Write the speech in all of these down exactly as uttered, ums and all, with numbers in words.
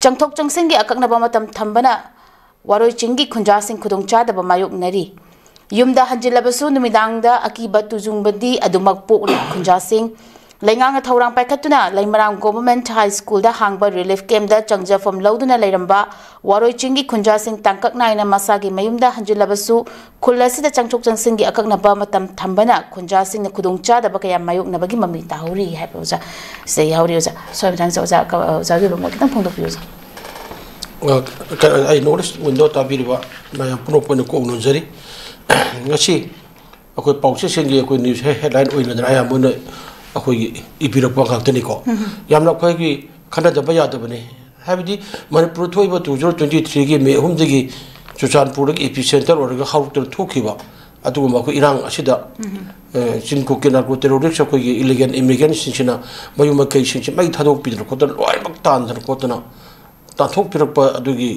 ꯆꯪꯊꯣꯛ ꯆꯪꯁꯤꯟꯒꯤ ꯑꯀꯛꯅꯕ ꯃꯇꯝ ꯊꯝꯕꯅ ꯋꯥꯔꯣꯏ ꯆꯤꯡꯒꯤ ꯈꯨꯟꯖꯥꯁꯤꯡ ꯈꯨꯗꯣꯡꯆꯥꯗꯕ ꯃꯥꯌꯣꯛꯅꯔꯤ꯫ ꯌꯨꯝꯗ ꯍꯟꯖꯤꯜꯂꯕꯁꯨ ꯅꯨꯃꯤꯗꯥꯡꯗ ꯑꯀꯤꯕ ꯇꯨꯖꯨꯡꯕꯗꯤ ꯑꯗꯨꯃꯛ ꯄꯣꯛꯂꯤ꯫ ꯈꯨꯟꯖꯥꯁꯤꯡ ꯂꯩꯉꯥꯛꯅ ꯊꯧꯔꯥꯡ ꯄꯥꯏꯈꯠꯇꯨꯅ ꯂꯩꯃꯔꯥꯝ ꯒꯣꯚꯔꯟꯃꯦꯟꯠ ꯍꯥꯏ ꯁ꯭ꯀꯨꯜꯗ ꯍꯥꯡꯕ ꯔꯤꯂꯤꯐ ꯀꯦꯝꯞꯇ ꯆꯪꯖꯐꯝ ꯂꯧꯗꯨꯅ ꯂꯩꯔꯝꯕ ꯋꯥꯔꯣꯏ ꯆꯤꯡꯒꯤ ꯈꯨꯟꯖꯥꯁꯤꯡ ꯇꯥꯡꯀꯛ ꯅꯥꯏꯅ ꯃꯁꯥꯒꯤ ꯃꯌꯨꯝꯗ ꯍꯟꯖꯤꯜꯂꯕꯁꯨ ꯈꯨꯜ ꯑꯁꯤꯗ ꯆꯪꯊꯣꯛ ꯆꯪꯁꯤꯟꯒꯤ ꯑꯀꯛꯅꯕ ꯃꯇꯝ ꯊꯝꯕꯅ ꯈꯨꯟꯖꯥꯁꯤꯡꯅ ꯈꯨꯗꯣꯡꯆꯥꯗꯕ ꯀꯌꯥ ꯃꯥꯌꯣꯛꯅꯕꯒꯤ ꯃꯃꯤ ꯇꯥꯍꯧꯔꯤ ꯍꯥꯏꯕ ꯑꯣꯖꯥ ꯁꯤꯗ ꯌꯥꯎꯔꯤ꯫ ꯑꯣꯖꯥ, ꯁ꯭ꯋꯥꯏ ꯃꯇꯥꯡꯁꯤꯗ ꯑꯣꯖꯥ, ꯑꯣꯖꯥꯒꯤ ꯑꯣꯏꯕ ꯃꯣꯠ ꯈꯤꯇꯪ ꯐꯣꯡꯗꯣꯛꯄꯤꯌꯨ ꯑꯣꯖꯥ꯫ ꯑ, ꯀ-, ꯑꯩ ꯅꯣꯔꯠ ꯏꯁ ꯋꯤꯟꯗꯣ ꯇꯥꯕꯤꯔꯤꯕ ꯃꯌꯥꯝ ꯄꯨꯝꯅꯃꯛꯄꯨ ꯑꯩꯅ ꯀꯣꯛ ꯅꯣꯟꯖꯔꯤ꯫ ꯉꯁꯤ ꯑꯩꯈꯣꯏ ꯄꯥꯎꯆꯦꯁꯤꯡꯒꯤ ꯑꯩꯈꯣꯏ ꯅ꯭ꯌꯨꯁ ꯍꯦ-, ꯍꯦꯗꯂꯥꯏꯟ ꯑꯣꯏꯅꯗꯅ ꯑꯌꯥꯝꯕꯅ ꯑꯩꯈꯣꯏꯒꯤ ꯏꯕꯤꯔꯛꯄ ꯉꯥꯛꯇꯅꯤꯀꯣ꯫ ꯌꯥꯝꯅ ꯑꯩꯈꯣꯏꯒꯤ ꯈꯟꯅꯗꯕ ꯌꯥꯗꯕꯅꯤ꯫ ꯍꯥꯏꯕꯗꯤ ꯃꯅꯤꯄꯨꯔ ꯊꯣꯛꯏꯕ two zero twenty three ꯒꯤ ꯃꯦ ꯑꯍꯨꯝꯗꯒꯤ ꯆꯨꯔꯆꯥꯟꯄꯨꯔꯗꯒꯤ epicenter ꯑꯣꯏꯔꯒ ꯍꯧꯔꯛꯇꯨꯅ ꯊꯣꯛꯈꯤꯕ ꯑꯗꯨꯒꯨꯝꯕ ꯑꯩꯈꯣꯏ ꯏꯔꯥꯡ ꯑꯁꯤꯗ, ꯑ, ꯆꯤꯟꯀꯨꯀꯤ narco terrorist ꯑꯩꯈꯣꯏꯒꯤ illegal immigrant ꯁꯤꯡꯁꯤꯅ ꯃꯌꯨꯝ ꯃꯀꯩꯁꯤꯡꯁꯤ ꯃꯩ ꯊꯥꯗꯣꯛꯄꯤꯗꯅ ꯈꯣꯠꯇꯅ ꯂꯣꯏꯅꯃꯛ ꯇꯥꯟꯗꯅ ꯈꯣꯠꯇꯅ ꯇꯥꯟꯊꯣꯛꯄꯤꯔꯛꯄ ꯑꯗꯨꯒꯤ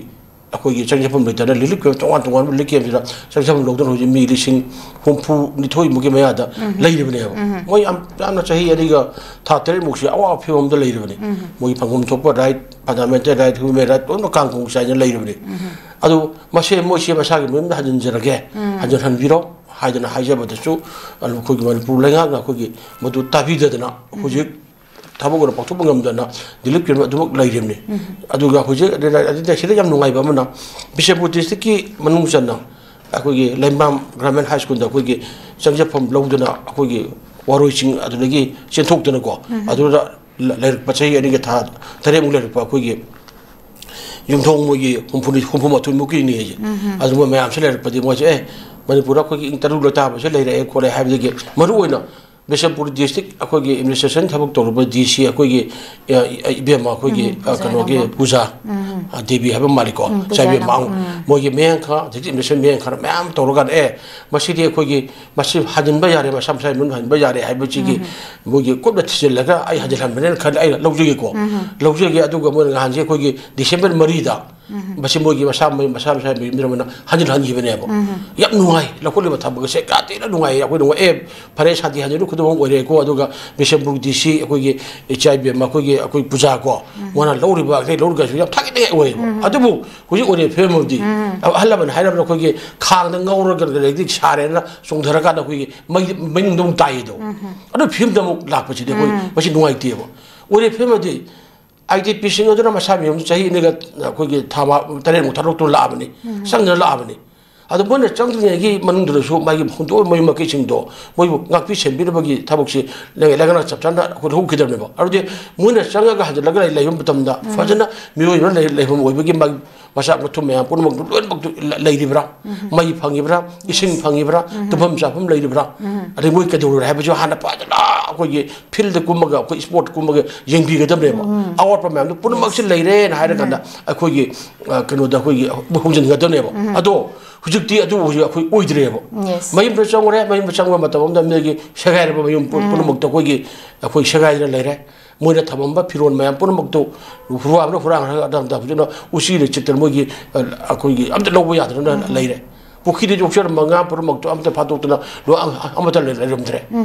ꯑꯩꯈꯣꯏꯒꯤ ꯆꯪꯖꯐꯝ ꯂꯩꯇꯅ relief camp ꯇꯣꯉꯥꯟ ꯇꯣꯉꯥꯟꯕ relief camp ꯁꯤꯗ ꯆꯪꯖꯐꯝ ꯂꯧꯗꯅ ꯍꯧꯖꯤꯛ ꯃꯤ ꯂꯤꯁꯤꯡ ꯍꯨꯝꯐꯨ ꯅꯤꯊꯣꯏꯃꯨꯛꯀꯤ ꯃꯌꯥꯗ ꯂꯩꯔꯤꯕꯅꯦꯕ꯫ ꯃꯣꯏ ꯌꯥꯝ, ꯌꯥꯝꯅ ꯆꯍꯤ ꯑꯅꯤꯒ ꯊꯥ ꯇꯔꯦꯠꯃꯨꯛꯁꯤ ꯑꯋꯥꯕ ꯐꯤꯕꯝꯗ ꯂꯩꯔꯤꯕꯅꯤ꯫ ꯃꯣꯏꯒꯤ ꯐꯪꯐꯝ ꯊꯣꯛꯄ right, fundamental right, human right ꯂꯣꯏꯅꯃꯛ ꯀꯥꯡꯈꯣꯡ ꯆꯥꯏꯅ ꯂꯩꯔꯤꯕꯅꯤ꯫ ꯑꯗꯨ ꯃꯁꯦ ꯃꯣꯏꯁꯦ ꯃꯁꯥꯒꯤ ꯃꯌꯨꯝꯗ ꯍꯟꯖꯤꯟꯖꯔꯒꯦ, ꯍꯟꯖꯤꯟꯍꯟꯕꯤꯔꯣ ꯍꯥꯏꯗꯅ ꯍꯥꯏꯖꯕꯗꯁꯨ, ꯑꯗꯨ ꯑꯩꯈꯣꯏꯒꯤ ꯃꯅꯤꯄꯨꯔ ꯂꯩꯉꯥꯛꯅ ꯑꯩꯈꯣꯏꯒꯤ ꯃꯗꯨ ꯇꯥꯕꯤꯗꯗꯅ ꯍꯧꯖꯤꯛ ꯊꯕꯛ ꯑꯣꯏꯅ ꯄꯥꯡꯊꯣꯛꯄ ꯉꯝꯗꯅ relief camp ꯑꯗꯨꯃꯛ ꯂꯩꯔꯤꯕꯅꯤ꯫ ꯑꯗꯨꯒ ꯍꯧꯖꯤꯛ ꯑꯗꯨꯗ ꯁꯤꯗ ꯌꯥꯝ ꯅꯨꯡꯉꯥꯏꯕ ꯑꯃꯅ ꯕꯤꯁꯦꯝꯄꯨꯔ district ꯀꯤ ꯃꯅꯨꯡ ꯆꯟꯅ ꯑꯩꯈꯣꯏꯒꯤ ꯂꯩꯃꯔꯥꯝ ꯒ꯭ꯔꯥꯃꯤꯟ ꯍꯥꯏ ꯁ꯭ꯀꯨꯜꯗ ꯑꯩꯈꯣꯏꯒꯤ ꯆꯪꯖꯐꯝ ꯂꯧꯗꯨꯅ ꯑꯩꯈꯣꯏꯒꯤ ꯋꯥꯔꯣꯏꯁꯤꯡ ꯑꯗꯨꯗꯒꯤ ꯆꯦꯟꯊꯣꯛꯇꯅꯀꯣ, ꯑꯗꯨꯗ ꯂ-, ꯂꯩꯔꯛꯄ ꯆꯍꯤ ꯑꯅꯤꯒ ꯊꯥ ꯇꯔꯦꯠꯃꯨꯛ ꯂꯩꯔꯛꯄ ꯑꯩꯈꯣꯏꯒꯤ ꯌꯨꯝꯊꯣꯡ ꯃꯣꯏꯒꯤ ꯍꯨꯝꯐꯨ, ꯍꯨꯝꯐꯨ ꯃꯥꯊꯣꯏꯃꯨꯛꯀꯤꯅꯤ ꯍꯥꯏꯁꯦ꯫ ꯑꯗꯨ ꯃꯣꯏ ꯃꯌꯥꯝꯁꯦ ꯂꯩꯔꯛꯄꯗꯤ ꯃꯣꯏꯁꯦ, "ꯑꯦ, ꯃꯅꯤꯄꯨꯔꯗ ꯑꯩꯈꯣꯏꯒꯤ ꯏꯪ ꯇꯔꯨꯛ ꯂꯣꯏꯇꯥꯕꯁꯦ ꯂꯩꯔꯛꯑꯦ ꯈꯣꯠꯂꯦ" ꯍꯥꯏꯕꯗꯒꯤ ꯃꯔꯨꯑꯣꯏꯅ ꯕꯤꯁꯦꯝꯄꯨꯔ district ꯑꯩꯈꯣꯏꯒꯤ administration ꯊꯕꯛ ꯇꯧꯔꯨꯕ D C ꯑꯩꯈꯣꯏꯒꯤ, ꯑ, ꯏꯕꯦꯝꯃ ꯑꯩꯈꯣꯏꯒꯤ, ꯎꯝ, ꯑ, ꯄꯨꯖꯥ ꯀꯩꯅꯣꯒꯤ ꯏꯅꯝꯃ꯫ ꯄꯨꯖꯥ, ꯎꯝ꯫ ꯑ, ꯗꯦꯕꯤ ꯍꯥꯏꯕ ꯃꯥꯜꯂꯤꯀꯣ꯫ ꯎꯝ, ꯄꯨꯖꯥ ꯆꯥꯏꯕꯦꯝ ꯏꯅꯝꯃ꯫ ꯃꯥꯡ-, ꯎꯝ꯫ ꯃꯣꯏꯒꯤ ꯃꯌꯥꯡ ꯈꯔ, ꯑꯗꯒꯤ administration ꯃꯌꯥꯡ ꯈꯔ ꯃꯌꯥꯝ ꯇꯧꯔꯀꯥꯟꯗ, "ꯑꯦ, ꯃꯁꯤꯗꯤ ꯑꯩꯈꯣꯏꯒꯤ, ꯃꯁꯤ ꯍꯟꯖꯤꯟꯕ ꯌꯥꯔꯦ, ꯃꯁꯥ ꯃꯁꯥꯒꯤ ꯃꯌꯨꯝ ꯍꯟꯕ ꯌꯥꯔꯦ" ꯍꯥꯏꯕꯁꯤꯒꯤ ꯎꯝ꯫ ꯃꯣꯏꯒꯤ ꯀꯨꯞꯅ ꯊꯤꯖꯤꯜꯂꯒ ꯑꯩ ꯍꯟꯖꯤꯜꯍꯟꯕꯅꯦꯅ ꯈꯜꯂꯦ, ꯑꯩꯅ ꯂꯧꯖꯒꯦꯀꯣ꯫ ꯎꯝ꯫ ꯂꯧꯖꯒꯦ꯫ ꯑꯗꯨꯒ ꯃꯣꯏꯅ ꯅꯍꯥꯟꯁꯦ ꯑꯩꯈꯣꯏꯒꯤ December ꯃꯔꯤꯗ ꯃꯁꯤ ꯃꯣꯏꯒꯤ ꯃꯁꯥ ꯃꯁꯥ ꯃꯁꯥ ꯃꯤꯔꯝꯅ ꯍꯟꯖꯤꯟ ꯍꯟꯈꯤꯕꯅꯦꯕ꯫ ꯌꯥꯝ ꯅꯨꯡꯉꯥꯏ, ꯂꯧꯈꯠꯂꯤꯕ ꯊꯕꯛ ꯑꯁꯦ ꯀꯌꯥ ꯊꯤꯅ ꯅꯨꯡꯉꯥꯏꯌꯦ꯫ ꯑꯩꯈꯣꯏꯅ ꯑꯃꯨꯛ ꯑꯦ ꯐꯔꯦ, ꯁꯥꯟꯇꯤ ꯍꯟꯖꯤꯟ ꯈꯨꯗꯝ ꯑꯃ ꯑꯣꯏꯔꯦꯀꯣ꯫ ꯑꯗꯨꯒ ꯕꯤꯁꯦꯝꯄꯨꯔ ꯗꯤ ꯁꯤ ꯑꯩꯈꯣꯏꯒꯤ ꯏꯆꯥ ꯏꯕꯦꯝꯃ ꯑꯩꯈꯣꯏꯒꯤ ꯑꯩꯈꯣꯏ ꯄꯨꯖꯥ ꯀꯣ, ꯃꯥꯅ ꯂꯧꯔꯤꯕ ꯑꯇꯩ ꯂꯧꯔꯒꯁꯨ ꯌꯥꯝ ꯊꯥꯒꯠꯅꯤꯡꯉꯥꯏ ꯑꯣꯏꯌꯦꯕ꯫ ꯑꯗꯨꯕꯨ ꯍꯧꯖꯤꯛ ꯑꯣꯏꯔꯤꯕ ꯐꯤꯕꯝ ꯑꯃꯗꯤ ꯑꯍꯜ ꯂꯃꯟ ꯍꯥꯏꯔꯕꯗ ꯑꯩꯈꯣꯏꯒꯤ ꯈꯥꯡꯗ ꯉꯧꯔꯒ ꯂꯩꯔꯗꯤ ꯁꯥꯔꯦꯅ ꯆꯣꯡꯊꯔꯀꯥꯟꯗ ꯑꯩꯈꯣꯏꯒꯤ ꯃꯩ ꯃꯩꯅꯨꯡꯗ ꯑꯃꯨꯛ ꯇꯥꯏꯌꯦꯗꯣ꯫ ꯑꯗꯨ ꯐꯤꯕꯝꯗ ꯑꯃꯨꯛ ꯂꯥꯛꯄꯁꯤꯗꯤ ꯑꯩꯈꯣꯏ ꯃꯁꯤ ꯅꯨꯡꯉꯥꯏꯇꯦꯕ꯫ ꯑꯣꯏꯔꯤꯕ ꯐꯤꯕꯝ ꯑꯃꯗꯤ ꯑꯥꯏ ꯗꯤ ꯄꯤꯁꯤꯡ ꯑꯗꯨꯅ ꯃꯁꯥ ꯃꯌꯨꯝ ꯆꯍꯤ ꯑꯅꯤꯒ ꯑꯩꯈꯣꯏꯒꯤ ꯊꯥ ꯃ-, ꯇꯔꯦꯠꯃꯨꯛ ꯊꯥꯔꯨꯛꯇꯨ ꯂꯥꯛꯑꯕꯅꯤ, ꯆꯪꯗꯅ ꯂꯥꯛꯑꯕꯅꯤ꯫ ꯑꯗꯣ ꯃꯣꯏꯅ ꯆꯪꯗ꯭ꯔꯤꯉꯩꯒꯤ ꯃꯅꯨꯡꯗꯨꯗꯁꯨ ꯃꯥꯒꯤ ꯍꯨꯟꯗꯣꯛꯑꯣ ꯃꯌꯨꯝ ꯃꯀꯩꯁꯤꯡꯗꯣ ꯃꯣꯏꯕꯨ ꯉꯥꯛꯄꯤ ꯁꯦꯟꯕꯤꯅꯕꯒꯤ ꯊꯕꯛꯁꯤ ꯂꯩ-, ꯂꯩꯉꯥꯛꯅ ꯆꯞ ꯆꯥꯅ ꯑꯩꯈꯣꯏ ꯂꯧꯈꯤꯗꯕꯅꯦꯕ꯫ ꯑꯗꯨꯗꯤ ꯃꯣꯏꯅ ꯆꯪꯉꯒ ꯍꯟꯖꯤꯜꯂꯒ ꯂꯩ-, ꯂꯩꯕ ꯃꯇꯝꯗ ꯐꯖꯅ ꯃꯤꯑꯣꯏꯕꯅ ꯂꯩ-, ꯂꯩꯐꯝ ꯑꯣꯏꯕꯒꯤ ꯃꯥꯒꯤ ꯃꯆꯥꯛ ꯃꯊꯨꯝ ꯃꯌꯥꯝ ꯄꯨꯝꯅꯃꯛꯇꯨ ꯂꯣꯏꯅꯃꯛꯇꯨ ꯂ-, ꯂꯩꯔꯤꯕ꯭ꯔꯥ? ꯃꯩ ꯐꯪꯉꯤꯕ꯭ꯔꯥ? ꯏꯁꯤꯡ ꯐꯪꯉꯤꯕ꯭ꯔꯥ? ꯇꯨꯝꯐꯝ ꯆꯥꯐꯝ ꯂꯩꯔꯤꯕ꯭ꯔꯥ? ꯑꯗꯩ ꯃꯣꯏ ꯀꯩꯗꯧꯔꯤꯕ꯭ꯔꯥ ꯍꯥꯏꯕꯁꯨ ꯍꯥꯟꯅ ꯐꯖꯅ ꯑꯩꯈꯣꯏꯒꯤ ꯐꯤꯜꯗ ꯀꯨꯝꯃꯒ, ꯑꯩꯈꯣꯏ ꯁ꯭ꯄꯣꯠ ꯀꯨꯝꯃꯒ ꯌꯦꯡꯕꯤꯒꯗꯕꯅꯦꯕ꯫ ꯑꯋꯥꯠꯄ ꯃꯌꯥꯝꯗꯨ ꯄꯨꯝꯅꯃꯛꯁꯤ ꯂꯩꯔꯦꯅ ꯍꯥꯏꯔꯀꯥꯟꯗ ꯑꯩꯈꯣꯏꯒꯤ, ꯑ, ꯀꯩꯅꯣꯗ ꯑꯩꯈꯣꯏꯒꯤ ꯍꯣꯡꯖꯤꯟꯒꯗꯕꯅꯦꯕ꯫ ꯑꯗꯣ ꯍꯧꯖꯤꯛꯇꯤ ꯑꯗꯨ ꯍꯧꯖꯤꯛ ꯑꯩꯈꯣꯏ ꯑꯣꯏꯗ꯭ꯔꯦꯕ꯫ ꯃꯌꯨꯝꯗ ꯆꯪꯉꯨꯔꯦ, ꯃꯌꯨꯝꯗ ꯆꯪꯕ ꯃꯇꯝ ꯑꯃꯗ ꯃꯤꯒꯤ ꯁꯦꯒꯥꯏꯔꯕ ꯃꯌꯨꯝ ꯄꯨ-, ꯄꯨꯝꯅꯃꯛꯇ ꯑꯩꯈꯣꯏꯒꯤ, ꯑꯩꯈꯣꯏ ꯁꯦꯒꯥꯏꯗꯅ ꯂꯩꯔꯦ꯫ ꯃꯣꯏꯅ ꯊꯝꯃꯝꯕ ꯐꯤꯔꯣꯜ ꯃꯌꯥꯝ ꯄꯨꯝꯅꯃꯛꯇꯨ ꯍꯨꯔꯥꯟꯕꯅ ꯍꯨꯔꯥꯟꯈ꯭ꯔꯒ ꯑꯗꯥ ꯑꯗꯥ ꯍꯧꯖꯤꯛꯅ ꯎꯆꯤꯅ ꯆꯤꯛꯇꯅ ꯃꯣꯏꯒꯤ, ꯑ, ꯑꯩꯈꯣꯏꯒꯤ ꯑꯝꯇ ꯂꯧꯕ ꯌꯥꯗꯅ ꯂꯩꯔꯦ꯫ ꯄꯨꯈ꯭ꯔꯤꯗ ꯌꯣꯛꯆꯔꯝꯕ ꯉꯥ ꯄꯨꯝꯅꯃꯛꯇꯣ ꯑꯝꯇ ꯐꯥꯗꯣꯛꯇꯅ ꯂꯣꯏ ꯑꯃꯠꯇ ꯂꯩꯔꯝꯗ꯭ꯔꯦ꯫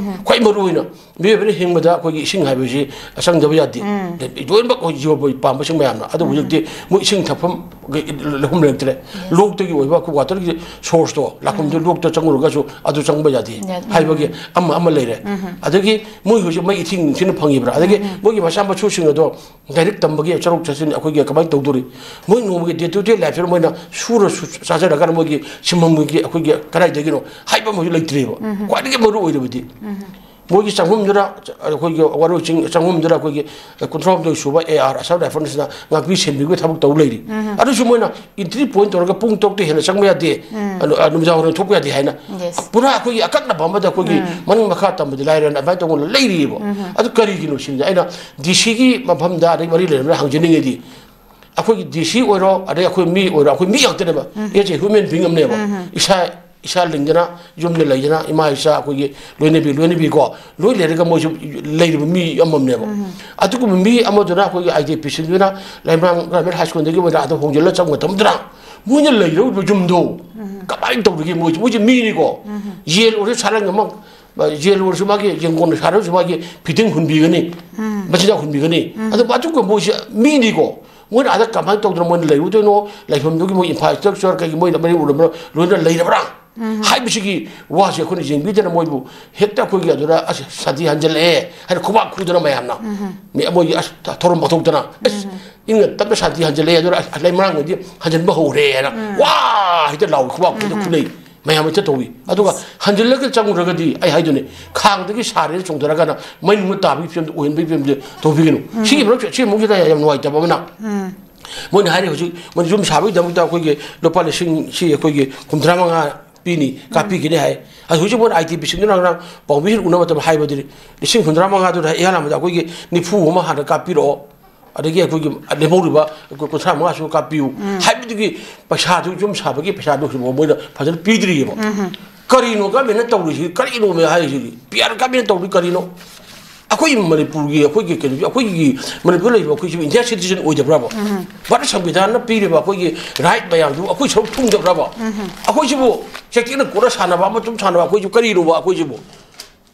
ꯈ꯭ꯋꯥꯏ ꯃꯔꯨ ꯑꯣꯏꯅ ꯃꯤꯑꯣꯏꯕꯅ ꯍꯤꯡꯕꯗ ꯑꯩꯈꯣꯏꯒꯤ ꯏꯁꯤꯡ ꯍꯥꯏꯕꯁꯤ ꯆꯪꯗꯕ ꯌꯥꯗꯦ꯫ ꯂꯣꯏꯅꯃꯛ ꯑꯩꯈꯣꯏ ꯖꯤꯕ ꯄꯥꯝꯕꯁꯤꯡ ꯃꯌꯥꯝꯅ꯫ ꯑꯗꯨꯕꯨ ꯍꯧꯖꯤꯛꯇꯤ ꯃꯣꯏ ꯏꯁꯤꯡ ꯊꯛꯐꯝ ꯂꯩꯐꯝ ꯂꯩꯔꯛꯇ꯭ꯔꯦ꯫ ꯂꯣꯛꯇꯒꯤ ꯑꯣꯏꯕ ꯑꯩꯈꯣꯏ ꯋꯥꯇꯔꯒꯤ ꯁꯣꯔꯁꯇꯣ, ꯂꯥꯛꯐꯝꯗꯣ ꯂꯣꯛꯇ ꯆꯪꯉꯨꯔꯒꯁꯨ ꯑꯗꯨ ꯆꯪꯕ ꯌꯥꯗꯦ ꯍꯥꯏꯕꯒꯤ ꯑꯃ, ꯑꯃ ꯂꯩꯔꯦ꯫ ꯑꯗꯒꯤ ꯃꯣꯏ ꯍꯧꯖꯤꯛ ꯃꯩ ꯏꯊꯤꯡ ꯊꯤꯅ ꯐꯪꯉꯤꯕ꯭ꯔꯥ? ꯑꯗꯒꯤ ꯃꯣꯏꯒꯤ ꯃꯆꯥ ꯃꯁꯨꯁꯤꯡ ꯑꯗꯣ ꯂꯥꯏꯔꯤꯛ ꯇꯝꯕꯒꯤ ꯆꯠꯊꯣꯛ ꯆꯠꯁꯤꯟ ꯑꯩꯈꯣꯏꯒꯤ ꯀꯃꯥꯏꯅ ꯇꯧꯗꯣꯔꯤ? ꯃꯣꯏ ꯅꯣꯡꯃꯒꯤ day to day life ꯁꯤꯗ ꯃꯣꯏꯅ ꯁꯨꯔ ꯁꯨ-, ꯆꯥꯖꯔꯒ ꯃꯣꯏꯒꯤ ꯁꯤꯟꯐꯝꯒꯤ ꯑꯩꯈꯣꯏꯒꯤ ꯀꯗꯥꯏꯗꯒꯤꯅꯣ ꯍꯥꯏꯕ ꯑꯃꯁꯨ ꯂꯩꯇ꯭ꯔꯤꯕ꯫ ꯈ꯭ꯋꯥꯏꯗꯒꯤ ꯃꯔꯨ ꯑꯣꯏꯔꯕꯗꯤ ꯃꯣꯏꯒꯤ ꯆꯪꯐꯝꯗꯨꯗ, ꯑꯩꯈꯣꯏꯒꯤ ꯋꯥꯔꯣꯏ ꯆꯤꯡ ꯆꯪꯐꯝꯗꯨꯗ ꯑꯩꯈꯣꯏꯒꯤ ꯀꯨꯟꯊ꯭ꯔꯥꯍꯨꯝꯗꯣꯏ ꯁꯨꯕ ꯑꯦ ꯑꯥꯔ ꯑꯁꯥꯝ ꯔꯥꯏꯐꯜꯁꯤꯅ ꯉꯥꯛꯄꯤ ꯁꯦꯟꯕꯤꯕꯒꯤ ꯊꯕꯛ ꯇꯧ ꯂꯩꯔꯤ꯫ ꯑꯗꯨꯁꯨ ꯃꯣꯏꯅ entry point ꯇꯧꯔꯒ ꯄꯨꯡ ꯇꯔꯨꯛꯇ ꯍꯦꯟꯅ ꯆꯪꯕ ꯌꯥꯗꯦ, ꯑ, ꯅꯨ-, ꯑ, ꯅꯨꯃꯤꯗꯥꯡ ꯋꯥꯏꯔꯝ ꯊꯣꯛꯄ ꯌꯥꯗꯦ ꯍꯥꯏꯅ ꯄꯨꯔꯥ ꯑꯩꯈꯣꯏꯒꯤ ꯑꯀꯛꯅꯕ ꯑꯃꯗ ꯑꯩꯈꯣꯏꯒꯤ ꯃꯅꯤꯡ ꯃꯈꯥ ꯇꯝꯕꯗꯤ ꯂꯥꯏꯔꯅ ꯑꯗꯨꯃꯥꯏꯅ ꯇꯧꯗꯅ ꯂꯩꯔꯤꯑꯕ꯫ ꯑꯗꯨ ꯀꯔꯤꯒꯤꯅꯣ ꯁꯤꯅꯤ ꯑꯩꯅ ꯗꯤ ꯁꯤꯒꯤ ꯃꯐꯝꯗ ꯑꯗꯩ ꯃꯔꯤ ꯂꯩꯅꯕꯅ ꯍꯪꯖꯅꯤꯡꯉꯤꯗꯤ, ꯑꯩꯈꯣꯏꯒꯤ ꯗꯤ ꯁꯤ ꯑꯣꯏꯔꯣ, ꯑꯗꯩ ꯑꯩꯈꯣꯏ ꯃꯤ ꯑꯣꯏꯔꯣ, ꯑꯩꯈꯣꯏ ꯃꯤ ꯉꯥꯛꯇꯅꯦꯕ꯫ As a human being ꯑꯃꯅꯦꯕ꯫ ꯏꯁꯥ ꯏꯁꯥ ꯂꯤꯡꯗꯅ ꯌꯨꯝꯗ ꯂꯩꯗꯅ ꯏꯃꯥ ꯏꯆꯥ ꯑꯩꯈꯣꯏꯒꯤ ꯂꯣꯏꯅꯕꯤ ꯂꯣꯏꯅꯕꯤꯀꯣ ꯂꯣꯏ ꯂꯩꯔꯒ ꯃꯣꯏꯁꯨ ꯂꯩꯔꯤꯕ ꯃꯤ ꯑꯃꯃꯝꯅꯦꯕ꯫ ꯑꯗꯨꯒꯨꯝꯕ ꯃꯤ ꯑꯃꯗꯨꯅ ꯑꯩꯈꯣꯏꯒꯤ ꯑꯥꯏ ꯗꯤ ꯄꯤꯁꯤꯡꯗꯨꯅ ꯂꯩꯃꯔꯥꯝ ꯒ꯭ꯔꯥꯃꯤꯟ ꯍꯥꯏ ꯁ꯭ꯀꯨꯜꯗꯒꯤ ꯃꯣꯏꯅ ꯑꯗꯨꯝ ꯍꯣꯡꯖꯤꯜꯂ ꯆꯪꯕ ꯃꯇꯝꯗꯨꯗ ꯃꯣꯏꯅ ꯂꯩꯔꯤꯕ ꯌꯨꯝꯗꯣ ꯀꯃꯥꯏꯅ ꯇꯧꯔꯤꯒꯦ? ꯃꯣꯏꯁꯨ ꯃꯣꯏꯁꯦ ꯃꯤꯅꯤꯀꯣ꯫ ꯌꯦꯟ ꯑꯣꯏꯔꯁꯨ ꯁꯥꯔꯪ ꯑꯃ, ꯌꯦꯟ ꯑꯣꯏꯔꯁꯨ ꯃꯥꯒꯤ ꯌꯦꯟꯒꯣꯟ ꯁꯥꯔꯁꯨ ꯃꯥꯒꯤ ꯐꯤꯗꯤꯡ ꯍꯨꯟꯕꯤꯒꯅꯤ, ꯃꯆꯤꯟꯖꯥꯛ ꯍꯨꯟꯕꯤꯒꯅꯤ꯫ ꯑꯗꯨ ꯑꯗꯨꯒ ꯃꯣꯏꯁꯦ ꯃꯤꯅꯤꯀꯣ꯫ ꯃꯣꯏꯅ ꯑꯥꯗ ꯀꯃꯥꯏꯅ ꯇꯧꯗꯅ ꯃꯣꯏꯅ ꯂꯩꯔꯨꯗꯣꯏꯅꯣ? ꯂꯩꯐꯝꯗꯨꯒꯤ ꯃꯣꯏ ꯏꯟꯐ꯭ꯔꯥꯁ꯭ꯇ꯭ꯔꯛꯆꯔ ꯀꯩꯒꯤ ꯃꯣꯏꯅ ꯃꯔꯤ ꯎꯔꯝꯕ꯭ꯔꯥ? ꯂꯣꯏꯅ ꯂꯩꯔꯕ꯭ꯔꯥ? ꯍꯥꯏꯕꯁꯤꯒꯤ ꯋꯥꯁꯦ ꯑꯩꯈꯣꯏꯅ ꯌꯦꯡꯕꯤꯗꯅ ꯃꯣꯏꯕꯨ ꯍꯦꯛꯇ ꯑꯩꯈꯣꯏꯒꯤ ꯑꯗꯨꯗ "ꯑꯁ ꯁꯥꯟꯇꯤ ꯍꯟꯖꯜꯂꯛꯑꯦ" ꯍꯥꯏꯅ ꯈꯨꯕꯥꯛ ꯈꯨꯗꯅ ꯃꯌꯥꯝꯅ ꯃꯤ-, ꯃꯣꯏꯒꯤ ꯑꯁ ꯊꯧꯔꯝ ꯄꯥꯡꯊꯣꯛꯇꯅ "ꯑꯁ ꯏꯪꯅ ꯇꯞꯅ ꯁꯥꯟꯇꯤ ꯍꯟꯖꯜꯂꯛꯑꯦ, ꯑꯗꯨꯅ ꯑꯁ ꯂꯩꯃꯔꯥꯡꯈꯩꯗꯤ ꯍꯟꯖꯟꯕ ꯍꯧꯔꯦꯅ ꯋꯥ ꯍꯦꯛꯇ ꯂꯥꯎꯏ, ꯈꯨꯕꯥꯛ ꯈꯨꯗ ꯈꯨꯅꯩ ꯃꯌꯥꯝ ꯍꯦꯛꯇ ꯇꯧꯏ"꯫ ꯑꯗꯨꯒ ꯍꯟꯖꯤꯜꯂꯒ ꯆꯪꯉꯨꯔꯒꯗꯤ ꯑꯩ ꯍꯥꯏꯗꯨꯅꯦ, ꯈꯥꯡꯗꯒꯤ ꯁꯥꯔꯦꯅ ꯆꯣꯡꯊꯔꯀꯥꯟꯗ ꯃꯩ ꯅꯨꯡꯗ ꯇꯥꯕꯒꯤ ꯐꯤꯕꯝꯗꯨ ꯑꯣꯏꯍꯟꯕꯒꯤ ꯐꯤꯕꯝꯗꯨ ꯇꯧꯕꯤꯒꯅꯨ꯫ ꯁꯤꯒꯤ ꯃꯔꯛꯁꯦ, ꯁꯤ ꯃꯔꯛꯁꯤꯗ ꯌꯥꯝ ꯅꯨꯡꯉꯥꯏꯇꯕ ꯑꯃꯅ ꯃꯣꯏꯅ ꯍꯥꯏꯔꯤ ꯍꯧꯖꯤꯛ ꯃꯣꯏꯅ ꯌꯨꯝ ꯁꯥꯕꯒꯤꯗꯃꯛꯇ ꯑꯩꯈꯣꯏꯒꯤ ꯂꯨꯄꯥ ꯂꯤꯁꯤꯡ ꯁꯤ ꯑꯩꯈꯣꯏꯒꯤ ꯀꯨꯟꯊ꯭ꯔꯥ ꯃꯉꯥ ꯄꯤꯅꯤ, ꯀꯥꯞꯄꯤꯒꯅꯤ ꯍꯥꯏ꯫ ꯑꯗꯨ ꯍꯧꯖꯤꯛ ꯃꯣꯏꯅ ꯑꯥꯏ ꯗꯤ ꯄꯤꯁꯤꯡꯗꯨꯅ ꯉꯔꯥꯡ ꯄꯥꯎꯃꯤꯁꯤꯡ ꯎꯅꯕ ꯃꯇꯝꯗ ꯍꯥꯏꯕꯗꯨꯗꯤ ꯂꯤꯁꯤꯡ ꯀꯨꯟꯊ꯭ꯔꯥ ꯃꯉꯥꯗꯨꯗ ꯏꯍꯥꯟ ꯍꯥꯟꯕꯗ ꯑꯩꯈꯣꯏꯒꯤ ꯅꯤꯐꯨ ꯑꯃ ꯍꯥꯟꯅ ꯀꯥꯞꯄꯤꯔꯛꯑꯣ, ꯑꯗꯒꯤ ꯑꯩꯈꯣꯏꯒꯤ ꯂꯦꯝꯍꯧꯔꯤꯕ ꯀꯨꯟꯊ꯭ꯔꯥ ꯃꯉꯥꯁꯨ ꯀꯥꯞꯄꯤꯌꯨ ꯍꯥꯏꯕꯗꯨꯒꯤ ꯄꯩꯁꯥꯗꯨ, ꯌꯨꯝ ꯁꯥꯕꯒꯤ ꯄꯩꯁꯥꯗꯨ ꯍꯧꯖꯤꯛꯐꯥꯎ ꯃꯣꯏꯅ ꯐꯖꯅ ꯄꯤꯗ꯭ꯔꯤꯑꯕ꯫ ꯀꯔꯤꯅꯣ ꯒꯃꯦꯟꯅ ꯇꯧꯔꯤꯁꯤ? ꯀꯔꯤꯅꯣ ꯃꯣꯏ ꯍꯥꯏꯔꯤꯁꯤꯗꯤ? ꯄꯤ ꯑꯥꯔ ꯒꯃꯦꯟꯅ ꯇꯧꯔꯤ ꯀꯔꯤꯅꯣ? ꯑꯩꯈꯣꯏ ꯃꯅꯤꯄꯨꯔꯒꯤ, ꯑꯩꯈꯣꯏꯒꯤ ꯀꯩꯅꯣꯁꯤ, ꯑꯩꯈꯣꯏꯒꯤ ꯃꯅꯤꯄꯨꯔ ꯂꯩꯔꯤꯕ ꯑꯩꯈꯣꯏꯁꯤꯕꯨ ꯏꯟꯗꯤꯌꯥ ꯁꯤꯇꯤꯖꯟ ꯑꯣꯏꯗꯕ꯭ꯔꯕ? ꯚꯥꯔꯠ ꯁꯪꯕꯤꯙꯥꯟꯅ ꯄꯤꯔꯤꯕ ꯑꯩꯈꯣꯏꯒꯤ ꯔꯥꯏꯠ ꯃꯌꯥꯝꯗꯨ ꯑꯩꯈꯣꯏ ꯁꯔꯨꯛ ꯊꯨꯡꯗꯕ꯭ꯔꯕ? ꯑꯩꯈꯣꯏꯁꯤꯕꯨ ꯆꯩꯇꯦꯛꯅ ꯀꯣꯠꯅ ꯁꯥꯟꯅꯕ, ꯑꯃꯁꯨꯡ ꯁꯥꯟꯅꯕ ꯑꯩꯈꯣꯏꯁꯤꯕꯨ ꯀꯔꯤꯅꯣꯕ? ꯑꯩꯈꯣꯏꯁꯤꯕꯨ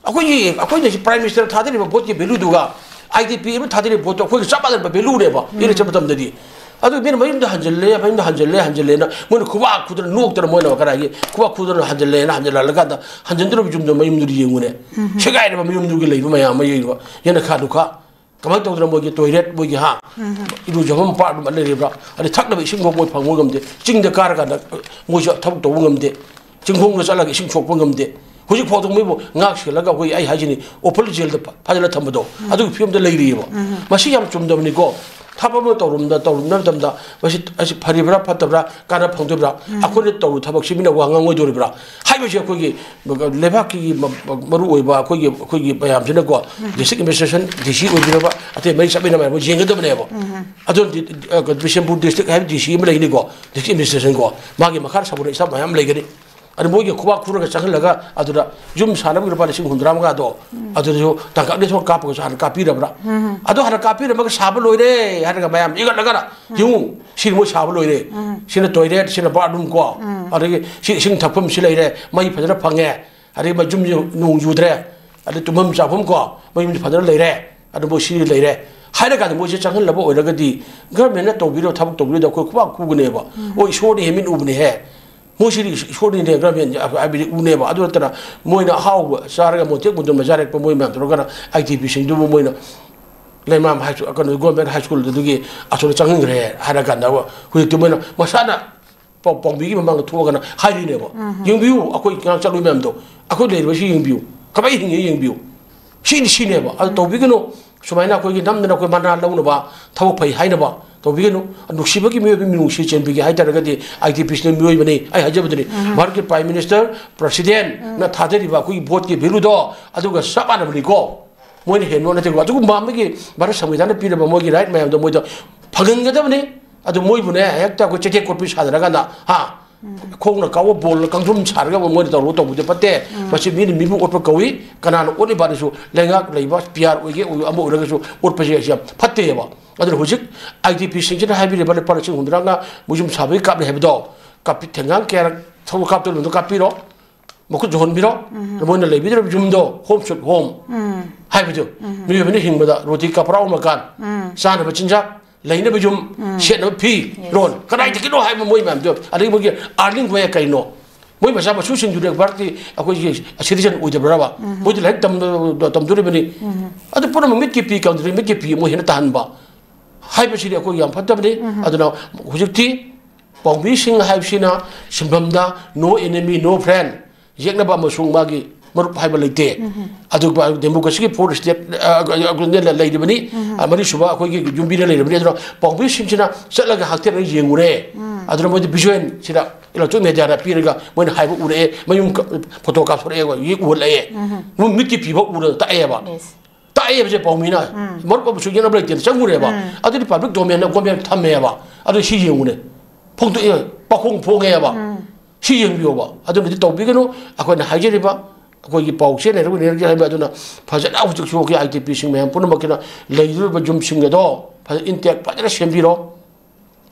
ꯑꯩꯈꯣꯏꯒꯤ, ꯑꯩꯈꯣꯏꯅ ꯁꯤ ꯄ꯭ꯔꯥꯏꯝ ꯃꯤꯅꯤꯁꯇꯔ ꯊꯥꯗꯔꯤꯕ ꯚꯣꯠꯀꯤ ꯚꯦꯂꯨꯗꯨꯒ ꯑꯥꯏ ꯗꯤ ꯄꯤ ꯑꯃ ꯊꯥꯗꯔꯤꯕ ꯚꯣꯠꯇꯣ ꯑꯩꯈꯣꯏꯒ ꯆꯞ ꯃꯥꯟꯅꯕ ꯚꯦꯂꯨꯅꯦꯕ ꯏꯂꯦꯛꯁꯟ ꯃꯇꯝꯗꯗꯤ꯫ ꯑꯗꯨ ꯃꯤꯅ ꯃꯌꯨꯝꯗ ꯍꯟꯖꯤꯜꯂꯦ, ꯃꯌꯨꯝꯗ ꯍꯟꯖꯤꯜꯂꯦ, ꯍꯟꯖꯤꯜꯂꯦꯅ ꯃꯣꯏꯅ ꯈꯨꯕꯥꯛ ꯈꯨꯗꯅ ꯅꯣꯛꯇꯅ ꯃꯣꯏꯅ ꯀꯅꯥꯒꯤ ꯈꯨꯕꯥꯛ ꯈꯨꯗꯅ ꯍꯟꯖꯤꯜꯂꯦꯅ ꯍꯟꯖꯤꯜꯍꯜꯂꯀꯥꯟꯗ ꯍꯟꯖꯤꯟꯗ꯭ꯔꯕ ꯌꯨꯝꯗꯣ, ꯃꯌꯨꯝꯗꯨꯗꯤ ꯌꯦꯡꯉꯨꯅꯦ꯫ ꯁꯦꯒꯥꯏꯔꯕ ꯃꯌꯨꯝꯗꯨꯒꯤ ꯂꯩꯕ ꯃꯌꯥꯝ ꯑꯃ ꯌꯦꯡꯉꯤꯕ ꯌꯦꯅꯈꯥ ꯂꯨꯈꯥ꯫ ꯀꯃꯥꯏꯅ ꯇꯧꯗꯅ ꯃꯣꯏꯒꯤ ꯇꯣꯏꯂꯦꯠ, ꯃꯣꯏꯒꯤ ꯍꯥ, ꯏꯔꯨꯖꯐꯝ ꯄꯥꯔꯠ ꯑꯃ ꯂꯩꯔꯤꯕ꯭ꯔꯥ? ꯑꯗꯩ ꯊꯛꯅꯕ ꯏꯁꯤꯡ ꯐꯥꯎ ꯃꯣꯏ ꯐꯪꯕ ꯉꯝꯗꯦ꯫ ꯆꯤꯡꯗ ꯀꯥꯔꯀꯥꯟꯗ ꯃꯣꯏꯁꯨ ꯊꯕꯛ ꯇꯧꯕ ꯉꯝꯗꯦ꯫ ꯆꯤꯡꯈꯣꯡꯗ ꯆꯠꯂꯒ ꯏꯁꯤꯡ ꯁꯣꯛꯄ ꯉꯝꯗꯦ꯫ ꯍꯧꯖꯤꯛ ꯐꯥꯎꯗ ꯃꯣꯏꯕꯨ ꯉꯥꯛ ꯁꯦꯜꯂꯒ ꯑꯩꯈꯣꯏ, ꯑꯩ ꯍꯥꯏꯁꯤꯅꯤ, ꯑꯣꯄꯟ ꯖꯦꯜꯗ ꯐꯥꯖꯤꯜꯂ ꯊꯝꯕꯗꯣ, ꯑꯗꯨꯒꯤ ꯐꯤꯕꯝꯗ ꯂꯩꯔꯤꯑꯕ꯫ ꯃꯁꯤ ꯌꯥꯝ ꯆꯨꯝꯗꯕꯅꯤꯀꯣ꯫ ꯊꯕꯛ ꯑꯃ ꯇꯧꯔꯝꯗ-, ꯇꯧꯔꯝꯗꯕ ꯃꯇꯝꯗ ꯃꯁꯤ, ꯑꯁꯤ ꯐꯔꯤꯕ꯭ꯔꯥ ꯐꯠꯇꯕ꯭ꯔꯥ, ꯀꯥꯟꯅ ꯐꯪꯗꯣꯏꯕ꯭ꯔꯥ? ꯑꯩꯈꯣꯏꯅ ꯇꯧꯔꯤꯕ ꯊꯕꯛꯁꯤ ꯃꯤꯅ ꯋꯥ ꯉꯥꯡꯉꯣꯏꯗꯣꯔꯤꯕ꯭ꯔꯥ ꯍꯥꯏꯕꯁꯤ ꯑꯩꯈꯣꯏꯒꯤ ꯂꯩꯕꯥꯛꯀꯤ ꯃ-, ꯃ-, ꯃꯔꯨꯑꯣꯏꯕ ꯑꯩꯈꯣꯏꯒꯤ, ꯑꯩꯈꯣꯏꯒꯤ ꯃꯌꯥꯝꯁꯤꯅꯀꯣ, ꯗꯤꯁꯇ꯭ꯔꯤꯛ ꯑꯦꯗꯃꯤꯅꯤꯁꯇ꯭ꯔꯦꯁꯟ, ꯗꯤ ꯁꯤ ꯑꯣꯏꯕꯤꯔꯕ, ꯑꯇꯩ ꯃꯔꯤ ꯆꯠꯃꯤꯟꯅꯕ ꯃꯌꯥꯝ ꯑꯃ ꯌꯦꯡꯒꯗꯕꯅꯦꯕ꯫ ꯑꯗꯨꯅ ꯗꯤ-, ꯑ, ꯕꯤꯁꯦꯝꯄꯨꯔ ꯗꯤꯁꯇ꯭ꯔꯤꯛ ꯍꯥꯏꯕ ꯗꯤ ꯁꯤ ꯑꯃ ꯂꯩꯅꯤꯀꯣ, ꯗꯤꯁꯇ꯭ꯔꯤꯛ ꯑꯦꯗꯃꯤꯅꯤꯁꯇ꯭ꯔꯦꯁꯟꯀꯣ, ꯃꯥꯒꯤ ꯃꯈꯥꯗ ꯁꯕ ꯔꯦꯖꯤꯁꯇ꯭ꯔꯥꯔ ꯃꯌꯥꯝ ꯂꯩꯒꯅꯤ꯫ ꯑꯗꯨ ꯃꯣꯏꯒꯤ ꯈꯨꯕꯥꯛ ꯈꯨꯔꯒ ꯆꯪꯍꯜꯂꯒ ꯑꯗꯨꯗ ꯌꯨꯝ ꯁꯥꯅꯕꯒꯤ ꯂꯨꯄꯥ ꯂꯤꯁꯤꯡ ꯍꯨꯝꯗ꯭ꯔꯥ ꯃꯉꯥꯗꯣ ꯑꯗꯨꯁꯨ ꯇꯥꯡꯀꯛ ꯑꯅꯤ ꯊꯣꯛꯅ ꯀꯥꯞꯄꯒꯁꯨ ꯍꯥꯟꯅ ꯀꯥꯞꯄꯤꯔꯕ꯭ꯔꯥ? ꯑꯗꯨ ꯍꯥꯟꯅ ꯀꯥꯞꯄꯤꯔꯝꯃꯒ ꯁꯥꯕ ꯂꯣꯏꯔꯦ ꯍꯥꯏꯔꯒ ꯃꯌꯥꯝ ꯏꯒꯠꯂꯒꯅ, "ꯌꯦꯡꯉꯨ, ꯁꯤ ꯃꯣꯏ ꯁꯥꯕ ꯂꯣꯏꯔꯦ, ꯁꯤꯅ ꯇꯣꯏꯂꯦꯠ, ꯁꯤꯅ ꯕꯥꯠꯔꯨꯝ ꯀꯣ, ꯑꯗꯒꯤ ꯁꯤ ꯏꯁꯤꯡ ꯊꯛꯐꯝ ꯁꯤ ꯂꯩꯔꯦ, ꯃꯩ ꯐꯖꯅ ꯐꯪꯉꯦ, ꯑꯗꯩ ꯃ-, ꯌꯨꯝꯁꯤ ꯅꯣꯡ ꯆꯨꯗ꯭ꯔꯦ, ꯑꯗꯩ ꯇꯨꯝꯐꯝ ꯆꯥꯐꯝ ꯀꯣ, ꯃꯌꯨꯝꯁꯤ ꯐꯖꯅ ꯂꯩꯔꯦ, ꯑꯗꯨ ꯃꯣꯏ ꯁꯤ ꯂꯩꯔꯦ" ꯍꯥꯏꯔ ꯀꯥꯟꯗ ꯃꯣꯏꯁꯦ ꯆꯪꯍꯜꯂꯕ ꯑꯣꯏꯔꯒꯗꯤ ꯒꯚꯔꯟꯃꯦꯟꯅ ꯇꯧꯕꯤꯔꯤꯕ ꯊꯕꯛ ꯇꯧꯕꯤꯔꯤꯗꯣ ꯑꯩꯈꯣꯏ ꯈꯨꯕꯥꯛ ꯈꯨꯒꯅꯦꯕ꯫ "ꯑꯣ, ꯏꯁꯣꯔꯅ ꯍꯦꯟꯃꯤꯠ ꯎꯕꯅꯦꯍꯦ, ꯃꯣꯏꯁꯤꯗꯤ ꯏꯁ-, ꯏꯁꯣꯔꯅꯤꯅꯦ, ꯒꯚꯔꯟꯃꯦꯟ ꯍꯥꯏꯕꯗꯤ ꯎꯅꯦꯕ"꯫ ꯑꯗꯨ ꯅꯠꯇꯅ ꯃꯣꯏꯅ ꯑꯍꯥꯎꯕ ꯆꯥꯔꯒ ꯃꯣꯟꯇꯦꯛ ꯃꯨꯟꯗꯨꯝꯕ ꯆꯥꯔꯛꯄ ꯃꯣꯏ ꯃꯌꯥꯝ ꯇꯧꯔꯒꯅ ꯑꯥꯏ ꯇꯤ ꯄꯤꯁꯤꯡꯗꯨꯕꯨ ꯃꯣꯏꯅ ꯂꯩꯃꯔꯥꯝ ꯍꯥꯏ ꯁ꯭ꯀꯨꯜ, ꯀꯩꯅꯣ, ꯒꯣꯔꯃꯦꯟ ꯍꯥꯏ ꯁ꯭ꯀꯨꯜꯗꯨꯒꯤ ꯑꯁꯣꯝꯗ ꯆꯪꯍꯟꯈ꯭ꯔꯦ ꯍꯥꯏꯔ ꯀꯥꯟꯗ ꯍꯧꯖꯤꯛꯇꯤ ꯃꯣꯏꯅ ꯃꯁꯥꯅ ꯄꯥꯎ-, ꯄꯥꯎꯃꯤꯒꯤ ꯃꯃꯥꯡꯗ ꯊꯣꯛꯑꯒꯅ ꯍꯥꯏꯔꯤꯅꯦꯕ꯫ "ꯌꯦꯡꯕꯤꯌꯨ, ꯑꯩꯈꯣꯏ ꯉꯔꯥꯡ ꯆꯠꯂꯨꯏ ꯃꯌꯥꯝꯗꯣ, ꯑꯩꯈꯣꯏ ꯂꯩꯔꯤꯕꯁꯤ ꯌꯦꯡꯕꯤꯌꯨ, ꯀꯃꯥꯏꯅ ꯍꯤꯡꯉꯤ ꯌꯦꯡꯕꯤꯌꯨ, ꯁꯤꯅꯤ ꯁꯤꯅꯦꯕ"꯫ ꯑꯗꯨ ꯇꯧꯕꯤꯒꯅꯨ꯫ ꯁꯨꯃꯥꯏꯅ ꯑꯩꯈꯣꯏꯒꯤ ꯅꯝꯗꯅ ꯑꯩꯈꯣꯏ ꯃꯅꯥ ꯂꯧꯅꯕ ꯊꯕꯛ ꯐꯩ ꯍꯥꯏꯅꯕ ꯇꯧꯕꯤꯒꯅꯨ꯫ ꯅꯨꯡꯁꯤꯕꯒꯤ ꯃꯤꯑꯣꯏꯕ ꯃꯤꯅꯨꯡꯁꯤ ꯆꯦꯟꯕꯤꯒꯦ ꯍꯥꯏ ꯇꯥꯔꯒꯗꯤ ꯑꯥꯏ ꯇꯤ ꯄꯤꯁꯤꯅ ꯃꯤꯑꯣꯏꯕꯅꯤ, ꯑꯩ ꯍꯥꯏꯖꯕꯗꯨꯅꯤ꯫ ꯚꯥꯔꯠꯀꯤ ꯄ꯭ꯔꯥꯏꯝ ꯃꯤꯅꯤꯁꯇꯔ, ꯄ꯭ꯔꯁꯤꯗꯦꯟꯅ ꯊꯥꯗꯔꯤꯕ ꯑꯩꯈꯣꯏꯒꯤ ꯚꯣꯠꯀꯤ ꯚꯦꯂꯨꯗꯣ ꯑꯗꯨꯒ ꯆꯞ ꯃꯥꯟꯅꯕꯅꯤꯀꯣ꯫ ꯃꯣꯏꯅ ꯍꯦꯟꯕ ꯅꯠꯇꯦꯀꯣ꯫ ꯑꯗꯨꯒꯨꯝꯕ ꯑꯃꯒꯤ ꯚꯥꯔꯠ ꯁꯪꯕꯤꯙꯥꯟꯅ ꯄꯤꯔꯕ ꯃꯣꯏꯒꯤ ꯔꯥꯏꯠ ꯃꯌꯥꯝꯗꯣ ꯃꯣꯏꯗ ꯐꯪꯍꯟꯒꯗꯕꯅꯤ꯫ ꯑꯗꯨ ꯃꯣꯏꯕꯨꯅꯦ ꯍꯦꯛꯇ ꯑꯩꯈꯣꯏ ꯆꯩꯊꯦꯛ ꯀꯣꯠꯄꯤ ꯁꯥꯗꯅ ꯀꯥꯟꯗ, ꯍꯥ? ꯈꯣꯡꯅ ꯀꯥꯎꯕ ꯕꯣꯜꯅ ꯀꯥꯡꯗ꯭ꯔꯨꯝ ꯁꯥꯔꯒ ꯃꯣꯏꯅ ꯇꯧꯔꯒ ꯇꯧꯕꯗꯤ ꯐꯠꯇꯦ꯫ ꯃꯁꯤ ꯃꯤꯅ ꯃꯤꯕꯨ ꯑꯣꯠꯄ ꯀꯧꯏ꯫ ꯀꯅꯥꯅ ꯑꯣꯠꯂꯤꯕ ꯑꯗꯨꯁꯨ ꯂꯩꯉꯥꯛ ꯂꯩꯕ ꯄꯤ ꯑꯥꯔ ꯑꯣꯏꯒꯦ ꯑꯣꯏ-, ꯑꯃ ꯑꯣꯏꯔꯒꯁꯨ ꯑꯣꯠꯄꯁꯦ ꯌꯥꯝ ꯐꯠꯇꯦꯕ꯫ ꯑꯗꯨꯅ ꯍꯧꯖꯤꯛ ꯑꯥꯏ ꯇꯤ ꯄꯤꯁꯤꯡꯁꯤꯅ ꯍꯥꯏꯕꯤꯔꯤꯕ ꯂꯨꯄꯥ ꯂꯤꯁꯤꯡ ꯍꯨꯝꯗ꯭ꯔꯥꯉꯥ ꯃꯣꯏ ꯌꯨꯝ ꯁꯥꯕꯒꯤ ꯀꯥꯞꯂꯦ ꯍꯥꯏꯕꯗꯣ, ꯀꯥꯞꯄꯤ-, ꯊꯦꯡꯒꯥꯡ ꯀꯌꯥꯔꯛ ꯊꯧꯕ ꯀꯥꯞꯇꯧꯔꯤꯕꯗꯣ ꯀꯥꯞꯄꯤꯔꯣ꯫ ꯃꯈꯨꯠ ꯌꯧꯍꯟꯕꯤꯔꯣ꯫ ꯃꯣꯏꯅ ꯂꯩꯕꯤꯗ꯭ꯔꯤꯕ ꯌꯨꯝꯗꯣ, ꯍꯣꯝ ꯁ꯭ꯋꯤꯠ ꯍꯣꯝ ꯍꯥꯏꯕꯗꯣ, ꯃꯤꯑꯣꯏꯕꯅ ꯍꯤꯡꯕꯗ ꯔꯣꯇꯤ ꯀꯄꯔꯥ ꯃꯀꯥꯟ, ꯆꯥꯅꯕ ꯆꯤꯟꯖꯥꯛ, ꯂꯩꯅꯕ ꯌꯨꯝ, ꯁꯦꯠꯅꯕ ꯐꯤ, ꯔꯣꯟ, ꯀꯗꯥꯏꯗꯒꯤꯅꯣ ꯍꯥꯏꯕ ꯃꯣꯏ ꯃꯌꯥꯝꯗꯣ, ꯑꯗꯒꯤ ꯃꯣꯏꯒꯤ ꯑꯥꯔꯅꯤꯡ ꯋꯦ ꯀꯩꯅꯣ? ꯃꯣꯏ ꯃꯆꯥ ꯃꯁꯨꯁꯤꯡꯗꯨꯗꯤ ꯚꯥꯔꯠꯀꯤ ꯑꯩꯈꯣꯏꯒꯤ ꯁꯤꯇꯤꯖꯟ ꯑꯣꯏꯗꯕ꯭ꯔꯕ? ꯃꯣꯏꯗꯤ ꯂꯥꯏꯔꯤꯛ ꯇꯝ-, ꯇꯝꯗꯣꯔꯤꯕꯅꯤ꯫ ꯑꯗꯨ ꯄꯨꯝꯅꯃꯛ ꯃꯤꯠꯀꯤ ꯄꯤ ꯀꯪꯗ꯭ꯔꯤ, ꯃꯤꯠꯀꯤ ꯄꯤ ꯃꯣꯏ ꯍꯦꯟꯅ ꯇꯥꯍꯟꯕ ꯍꯥꯏꯕꯁꯤꯗꯤ ꯑꯩꯈꯣꯏ ꯌꯥꯝ ꯐꯠꯇꯕꯅꯤ꯫ ꯑꯗꯨꯅ ꯍꯧꯖꯤꯛꯇꯤ ꯄꯥꯎꯃꯤꯁꯤꯡ ꯍꯥꯏꯕꯁꯤꯅ ꯁꯤꯟꯐꯝꯗ "No enemy, no friend", ꯌꯦꯛꯅꯕ ꯑꯃꯁꯨꯡ ꯃꯥꯒꯤ ꯃꯔꯨꯞ ꯍꯥꯏꯕ ꯂꯩꯇꯦ꯫ ꯑꯗꯨꯒ ꯗꯦꯃꯣꯀ꯭ꯔꯦꯁꯤꯒꯤ ꯐꯣꯔ ꯁ꯭ꯇꯦꯠ, ꯑ, ꯑ, ꯑ, ꯂꯩꯔꯤꯕꯅꯤ꯫ ꯃꯔꯤꯁꯨꯕ ꯑꯩꯈꯣꯏꯒꯤ ꯌꯨꯝꯕꯤꯗ ꯂꯩꯔꯤꯕꯅꯤ꯫ ꯑꯗꯨꯅ ꯄꯥꯎꯃꯤꯁꯤꯡꯁꯤꯅ ꯆꯠꯂꯒ ꯍꯛꯊꯦꯡꯅꯅ ꯌꯦꯡꯉꯨꯔꯦ꯫ ꯑꯗꯨꯅ ꯃꯣꯏꯗꯤ ꯚꯤꯖꯨꯋꯦꯜꯁꯤꯗ ꯏꯂꯦꯛꯇ꯭ꯔꯣꯅꯤꯛ ꯃꯦꯗꯤꯌꯥꯗ ꯄꯤꯔꯒ ꯃꯣꯏꯅ ꯍꯥꯏꯕ ꯎꯔꯛꯑꯦ, ꯃꯌꯨꯝ ꯀ-, ꯐꯣꯇꯣ ꯀꯥꯞꯊꯣꯔꯛꯑꯦ, ꯌꯦꯛ ꯎꯍꯜꯂꯛꯑꯦ꯫ ꯃꯣꯏ ꯃꯤꯠꯀꯤ ꯄꯤꯕ ꯎꯔꯒ ꯇꯥꯛꯑꯦꯕ꯫ ꯇꯥꯛꯑꯦꯕꯁꯦ ꯄꯥꯎꯃꯤꯅ꯫ ꯃꯔꯨꯞ ꯑꯃꯁꯨ ꯌꯦꯠꯅꯕ ꯂꯩꯇꯦꯅ ꯆꯪꯉꯨꯔꯦꯕ꯫ ꯑꯗꯨꯗꯤ ꯄꯕ꯭ꯂꯤꯛ ꯗꯣꯃꯦꯟꯗ ꯒꯣꯃꯦꯟ ꯊꯝꯃꯦꯕ꯫ ꯑꯗꯨ ꯁꯤ ꯌꯦꯡꯉꯨꯅꯦ꯫ ꯐꯣꯡꯗꯣꯛꯑꯦ, ꯄꯥꯈꯣꯡ ꯐꯣꯡꯉꯦꯕ꯫ ꯁꯤ ꯌꯦꯡꯕꯤꯌꯣꯕ꯫ ꯑꯗꯨꯅꯗꯤ ꯇꯧꯕꯤꯒꯅꯨ꯫ ꯑꯩꯈꯣꯏꯅ ꯍꯥꯏꯖꯔꯤꯕ, ꯑꯩꯈꯣꯏꯒꯤ ꯄꯥꯎ ꯆꯦ ꯂꯩꯔꯒ ꯂꯩꯔꯒꯦ ꯍꯥꯏꯕ, ꯑꯗꯨꯅ ꯐꯖꯅ ꯍꯧꯖꯤꯛꯁꯨ ꯑꯩꯈꯣꯏ ꯑꯥꯏ ꯇꯤ ꯄꯤꯁꯤꯡ ꯃꯌꯥꯝ ꯄꯨꯝꯅꯃꯛꯀꯤꯅ ꯂꯩꯔꯤꯕ ꯌꯨꯝꯁꯤꯡ ꯑꯗꯣ ꯐꯖꯅ ꯏꯟꯇꯦꯛ ꯐꯖꯅ ꯁꯦꯝꯕꯤꯔꯣ꯫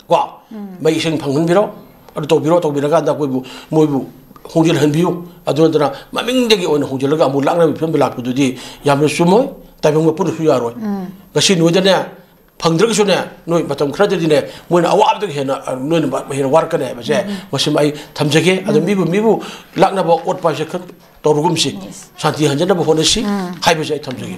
ꯀꯣ, ꯃꯩ ꯏꯁꯤꯡ ꯐꯪꯍꯟꯕꯤꯔꯣ꯫ ꯑꯗꯨ ꯇꯧꯕꯤꯔꯣ꯫ ꯇꯧꯕꯤꯔꯀꯥꯟꯗ ꯑꯩꯈꯣꯏꯕꯨ, ꯃꯣꯏꯕꯨ ꯍꯣꯡꯖꯤꯜꯍꯟꯕꯤꯌꯨ꯫ ꯑꯗꯨ ꯅꯠꯇꯅ ꯃꯃꯤꯡꯗꯒꯤ ꯑꯣꯏꯅ ꯍꯣꯡꯖꯤꯜꯂꯒ ꯑꯃꯨꯛ ꯂꯥꯛꯅꯕꯒꯤ ꯐꯤꯕꯝꯗ ꯂꯥꯛꯄꯗꯨꯗꯤ ꯌꯥꯝꯅ ꯆꯨꯝꯃꯣꯏ꯫ ꯇꯥꯏꯕꯪ ꯃꯄꯨꯅꯁꯨ ꯌꯥꯔꯣꯏ꯫ ꯉꯁꯤ ꯅꯣꯏꯗꯅꯦ, ꯐꯪꯗ꯭ꯔꯒꯁꯨꯅꯦ, ꯅꯣꯏ ꯃꯇꯝ ꯈꯔꯗꯗꯤꯅꯦ, ꯃꯣꯏꯅ ꯑꯋꯥꯕꯗꯒꯤ ꯍꯦꯟꯅ, ꯑ, ꯅꯣꯏꯅ ꯃ-, ꯍꯦꯟꯅ ꯋꯥꯔꯛꯀꯅꯤ ꯍꯥꯏꯕꯁꯦ, ꯃꯁꯤꯃ ꯑꯩ ꯊꯝꯖꯒꯦ꯫ ꯑꯗꯣ ꯃꯤꯕꯨ, ꯃꯤꯕꯨ ꯂꯥꯛꯅꯕ ꯑꯣꯠꯄ ꯍꯥꯏꯁꯦ ꯈꯔ ꯇꯧꯔꯒꯨꯝꯁꯤ꯫ ꯁꯥꯟꯇꯤ ꯍꯟꯖꯅꯕ ꯍꯣꯠꯅꯁꯤ ꯍꯥꯏꯕꯁꯦ ꯑꯩ ꯊꯝꯖꯒꯦ꯫